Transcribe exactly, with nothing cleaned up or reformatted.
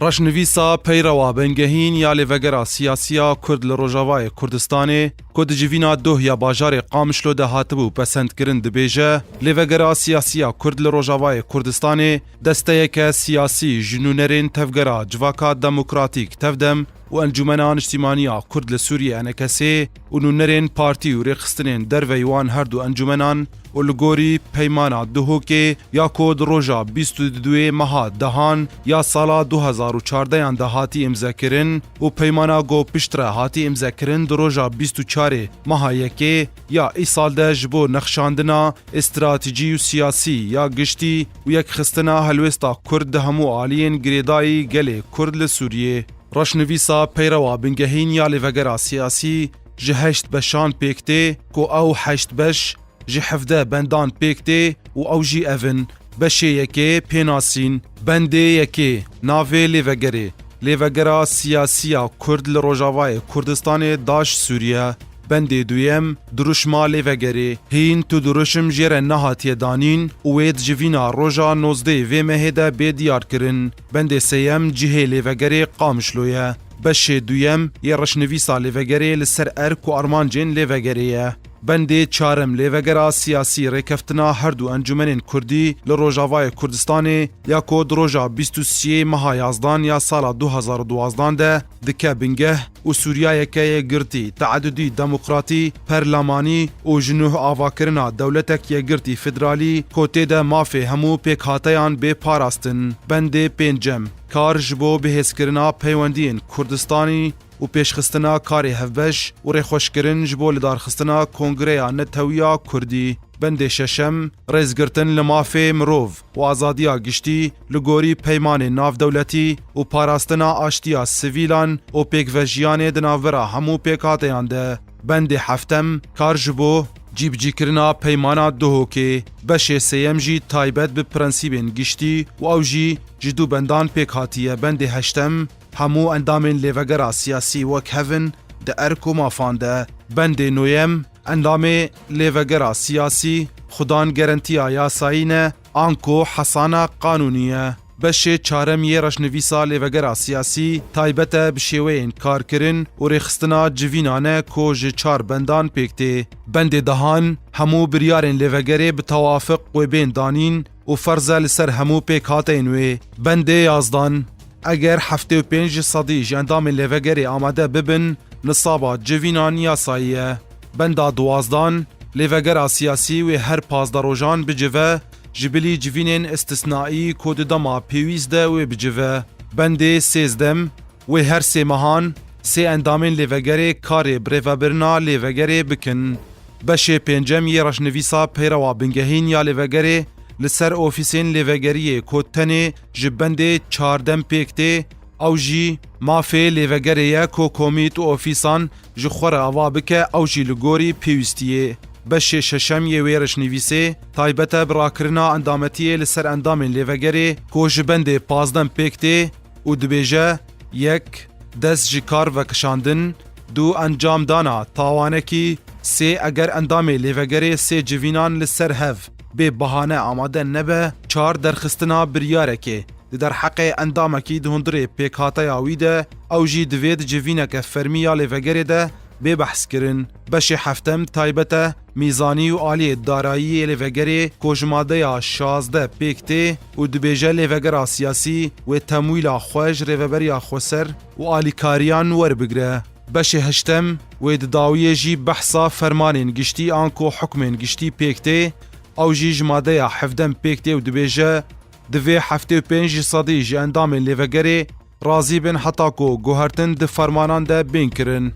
Reşnivîsa peyrewa bingehîn ya lêvegera siyasî ya Kurd li Rojavayê Kurdistanê, ku di civîna doh ya bajarê Qamişlo de hatibû pesendkirin, dibêje, lêvegera siyasî ya Kurd li Rojavayê Kurdistanê desteyeke siyasî ji nûnerên Tevgera Civaka Demokratîk, Tevdem, û Encûmena Niştîmaniya Kurd li Sûriyê, N K S, û nûnerên partî û rêxistinên derveyî wan her du encûmenan û li gorî peymana Duhokê ya ku di roja bîst û duyê meha dehan ya sala du hezar û çardeyan de hatî îmzekirin û peymana ku piştre hatî îmzekirin di roja bîst û çarê meha yekê ya îsal de ji bo nexşandina stratejî û siyasî ya giştî û yekxistina helwêsta Kurd di hemû aliyên girêdayî gelê Kurd li Sûriyê. Reşnivîsa peyrewa bingehîn ya lêvegera siyasî ji heşt beşan pêk tê, ku ew heşt beş ji hevdeh bendan pêk tê û ew jî ev in: beşê yekê, pênasîn, bendê yekê, navê lêvegerê, lêvegera siyasî ya Kurd li Rojavayê Kurdistanê, DAIŞ Sûriye. Bendê duyem, dirûşma lêvegerê. Hîn tu dirûşim jê re nehatiye danîn û wê di civîna roja nozdehê vê mehê de bê diyarkirin. Bendê sêyem, cihê lêvegerê Qamişlo ye. Beşê duyem yê reşnivîsa lêvegerê li ser erk û armancên lêvegerê ye. Bendê çarem, lêvegera siyasî rêkeftina her du encûmenên Kurdî li Rojavayê Kurdistanê ya ku di roja bîst û siyê meha yazdan ya sala du hezar û duwazdan de dike bingeh û Sûriyayeke yekgirtî, teedudî, demokratî, perlemanî û ji nuh avakirina dewletek yekgirtî federalî ku tê de mafê hemû pêkhateyan bê parastin. Bendê pêncem, kar ji bo bihêzkirina peywendiyên Kurdistanî û pêşxistina karê hevbeş û rêxweşkirin ji bo lidarxistina Kongreya Netewiya Kurdî. Bendê şeşem, rêzgirtin li mafê mirov û azadiya giştî li gorî peymanên navdewletî û parastina aştiya sivîlan û pêkvejiyanê di navbera hemû pêkhateyan de. Bendê heftem, kar ji bo cîbicîkirina peymana Duhokê. Beşê sêyem jî taybet bi prensîbên giştî û ew jî ji du bendan pêk hatiye. Bendê heştem, hemû endamên lêvegera siyasî wek hev in di erk û mafan de. Bendê noyem, endamê lêvegera siyasî xudan gerentiya yasayî ne, anku hesana qanûnî ye. Beşê çarem yê reşnivîsa lêvegera siyasî taybet e bi şêweyên karkirin û rêxistina civînan e ku ji çar bendan pêk tê. Bendê dehan, hemû biryarên lêvegerê bi tewafiq wê bên danîn û ferz e li ser hemû pêkhateyên wê. Bendê yazdan, eger heftê û pênc ji sedî ji endamên lêvegerê amade bibin, nisaba civînan yasayî ye. Benda duwazdan, lêvegera siyasî wê her pazdeh rojan bicive, ji bilî civînên istisnaî ku di dema pêwîst de wê bicive. Bendê sêzdem, wê her sê mehan sê endamên lêvegerê karê birêvebirina lêvegerê bikin. Beşê pêncem yê reşnivîsa peyrewa bingehîn ya lêvegerê li ser ofîsên lêvegeriyê ku tenê ji bendê çardem pêk tê, ew jî mafê lêvegerê ye ku komît û ofîsan ji xwe re ava bike, ew jî li gorî pêwîstiyê. Beşê şeşem yê wê reşnivîsê taybet e bi rakirina endametiyê li ser endamên lêvegerê ku ji bendê pazdem pêk tê û dibêje: yek, dest ji kar vekişandin, du, encamdana tawanekî, sê, eger endamê lêvegerê sê civînan li ser hev bê bahane amade nebe, çar, derxistina biryarekê di derheqê endamekî di hundirê pêkhateya wî de, ew jî divê di civîneke fermî ya lêvegerê de bê behskirin. Beşê heftem taybet e mîzanî û aliyê darayî yê lêvegerê ku ji madeya şazdeh pêk tê û dibêje lêvegera siyasî wê temwîla xwe ji Rêveberiya Xweser û alîkariyan werbigire. Beşê heştem wê di dawiyê jî behsa fermanên giştî anku hukmên giştî pêk tê, ew jî ji madeya hevdem pêk tê û dibêje, divê heftê û pênc ji sedî ji endamên lêvegerê razî bin heta ku guhertin di fermanan de bên kirin.